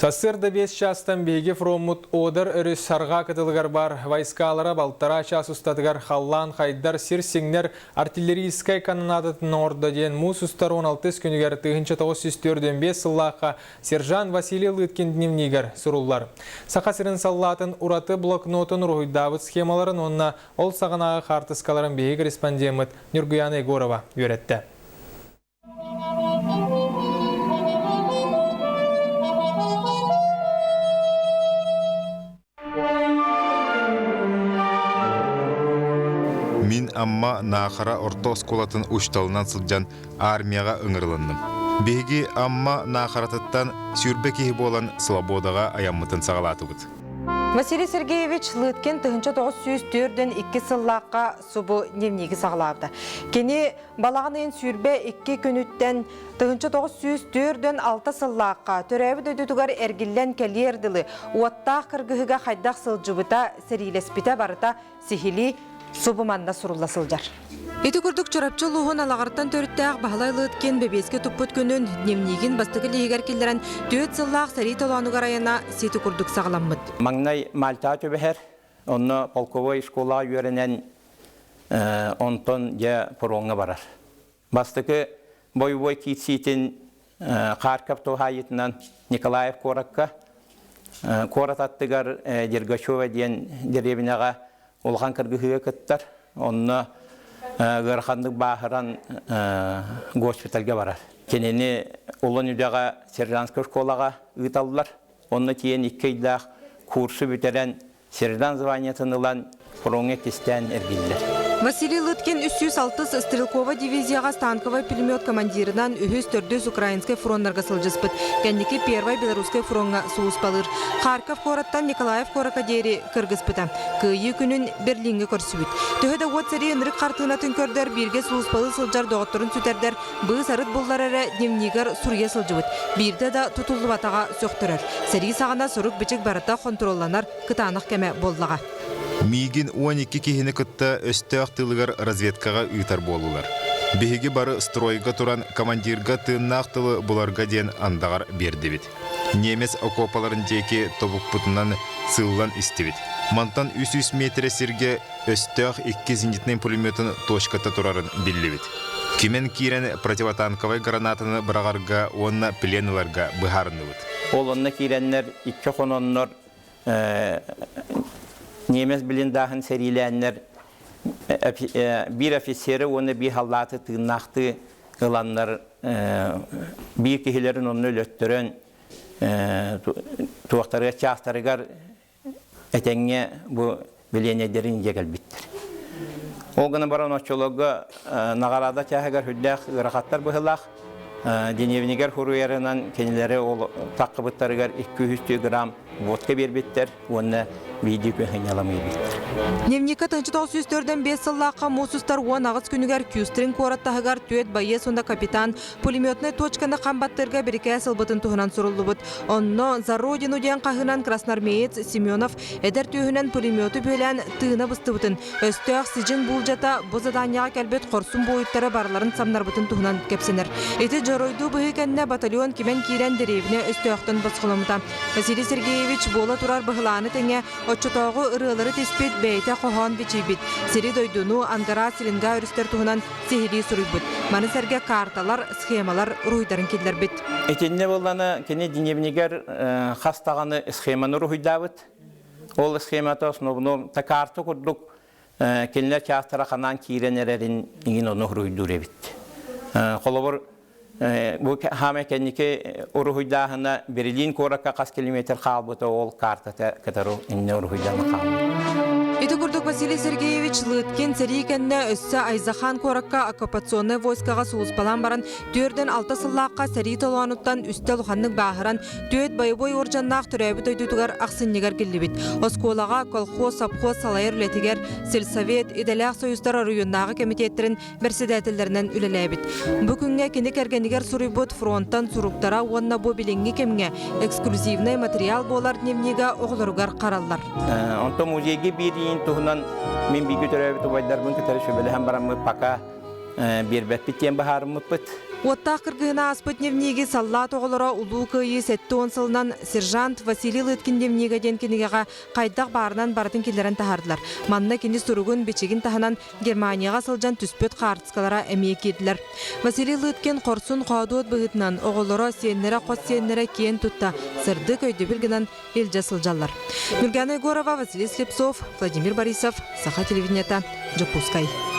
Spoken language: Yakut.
Сарсыарда 5 чаастан биһиги фроммут Одер өрүс арҕаа кытылыгар баар войскалара балтараа чаас устатыгар халлаан хайдар сир сиҥнэр артиллерийскай канонадатын оҥордо диэн муус устар 16 күнүгэр 1945 сыллаахха сержант Василий Лыткин дневнигэр суруллар. Саха сирин саллаатын ураты блокнотун уруһуйдаабыт схемаларын уонна ол саҕанааҕы хаартыскаларын биһиги корреспондеммыт Нюргуяна Егорова үөрэттэ. Мин Амма Наахара орто оскуолатын учууталынан сылдьан армияҕа ыҥырылынным. Биһиги Амма Наахаратыттан 20 киһи буолан Слободаҕа айаммытын саҕалаатыбыт. Василий Сергеевич Лыткин 1942 сыллаахха субу дневниги саҕалаабыта. Кини Балаҕан ыйын 22 күнүттэн 1946 сыллаахха төрөөбүт дойдутугар эргиллэн кэлиэр дылы уоттаах кыргыһыга хайдах сылдьыбыта, сэриилэспитэ барыта сиһилии субу манна сурулла сылдьар. Ити курдук Чурапчы улууһун Алаҕартан төрүттээх Баһылай Лыткин бэбиэскэ туппут күнүн дневнигин бастакы лииһигэр киллэрэн түөрт сыллаах сэрии толоонугар айана сити курдук саҕаламмыт. Маҥнай Мальтаҕа түбэһэр, онно полковой школаҕа үөрэнэн онтон дьэ фроҥҥа барар. Бастакы бойобуой киирсиитин Харьков туһаайыытынан Николаев куоракка, куорат аттыгар Дергачева диэн дэриэбинэҕэ улахан кыргыһыыга кыттар. Онно ыараханнык бааһыран госпитальга барар. Кинини Улан-Үдэҕэ сержантскай школаҕа ыыталлар. Онно тиийэн икки ыйдаах курсу бүтэрэн Сержант званиетын ылан фроҥҥа иккистээн эргиллэр. Василий Лыткин 306 стрелковай дивизияҕа станковай пулемет командирынан үһүс, төрдүс Украинскай фроннарга сылдьыспыт. Кэнники Первай Белорусскай фроҥҥа сулууспалыыр. Харьков куораттан Николаев куоракка диэри кыргыспыта. Кыайыы күнүн Берлиҥҥэ көрсүбүт. Төһө да уот сэрии ынырык хартыынатын көрдөр бииргэ сулууспалыы сылдьар доҕотторун сүтэрдэр быыс-арыт буллар эрэ дневнигэр суруйа сылдьыбыт. Биирдэ да тутуллубатаҕа сөхтөрөр. Сэрии саҕана сурук-бичик барыта хонтуруолланар кытаанах кэмэ буоллаҕа. Миигин 12 киһини кытта өстөөх тылыгар разведкаҕа ыытар буоллулар. Биһиги бары стройга туран командирга тыыннаах тылы буларга диэн андаҕар биэрдибит. Немец окуопаларын диэки тобукпутунан сыыллан истибит. Мантан 300 метрэ сиргэ өстөөх икки зенитнэй пулеметын точката турарын биллибит. Кимэн киирэн противотанковай гранатаны быраҕарга уонна плен ыларга быһаарынныбыт. Ол онно киирэннэр икки хононнор немец блиндааһын сэриилээннэр биир офицеры уонна биир халлааты тыыннаахтыы ыланнар биир киһилэрин онно өлөттөрөн туохтарыгар чаастарыгар этэҥҥэ бу билиэннэйдэрин илдьэ кэлбиттэр. Ол гынан баран оччолорго наҕараада чааһыгар сүрдээх ыарахаттар быһыылаах. Дневнигэр хуруйарынан кинилэри ол таххыбыттарыгар 200 грамм водка биэрбиттэр уонна биирдии күн сынньалаҥ биэрбиттэр. Дневникка 1945 сыллаахха муус устар 18 күнүгэр Кюстрин куорат таһыгар түөрт байыас уонна капитан пулеметнай точканы хам баттыырга бирикээс ылбытын туһунан суруллубут. Онно «За Родину» диэн хаһыынан красноармеец Семенов эдэр түөһүнэн пулемету бүөлээн тыына быстыбытын, өстөөх сидьиҥ буулдьата бу заданиеҕа кэлбит хорсун буойуттары барыларын самнарбытын туһунан кэпсэнэр. Ити дьоруойдуу быһыы кэннэ батальон кимэн киирэн дэриэбинэ өстөөхтөн босхоломмута. Василий Сергеевич буола турар быһылааны тэҥэ оччотооҕу ырыалары тиспит, бэйэтэ хоһоон бичийбит. Сири-дойдуну, Ангара, Селенга өрүстэр туһунан сиһилии суруйбут. Маны сэргэ карталар, схемалар уруһуйдарын киллэрбит. Итиннэ буоллана кини дневнигэр хас даҕаны схеманы уруһуйдаабыт. Ол схемата основном та карта курдук кинилэр чаастара ханаан киирэн эрэрин иҥин ону уруһуйдуур эбит. Холобур, бу хаамай кэнники уруһуйдааһына Берлин куоракка хас километр хаалбыта ол картата кытары иннэ уруһуйдана хаалбыт. Ити курдук Василий Сергеевич Лыткин сэрии кэннэ өссө Айзахан куоракка оккупационнай войскаҕа сулууспалаан баран түөрдэн алта сыллаахха сэрии толоонуттан үстэ улаханнык бааһыран түөрт бойобуой уордьаннаах төрөөбүт дойдутугар ахсынньыгар киллибит. Оскуолаҕа колхоз, совхоз салайар үлэтигэр сельсовет, идэлээх союзтар оройуоннааҕы кэмитиэттэрин бэрэссэдээтэллэринэн үлэлээбит. Бу күҥҥэ кини кэргэнигэр суруйбут фронтан суруктара уонна бу билиҥҥи кэмҥэ эксклюзивнай материал буолар дневнига оҕолоругар хараллар. Онтон музейга биэриин туһунан мин бииргэ төрөөбүт убайдарбын кытары сүбэлэһэн бараммыт пока. биэрбэппит диэн быһаарыммыппыт. Уоттаах кыргыһыны ааспыт дневниги саллаат оҕолоро Улуу Кыайыы 70 сылынан сержант Василий Лыткин дневнигэ диэн кинигэҕэ хайдах баарынан барытын киллэрэн таһаардылар. Манна кини суругун-бичигин таһынан Германияҕа сылдьан түспүт хаартыскалара эмиэ киирдилэр. Василий Лыткин хорсун-хоодуот быһыытынан оҕолоро, сиэннэрэ, хос сиэннэрэ киэн тутта сырдык өйдөбүл гынан илдьэ сылдьаллар. Нюргана Егорова, Василий Слепцов, Владимир Борисов, Саха телевидениета, Дьокуускай.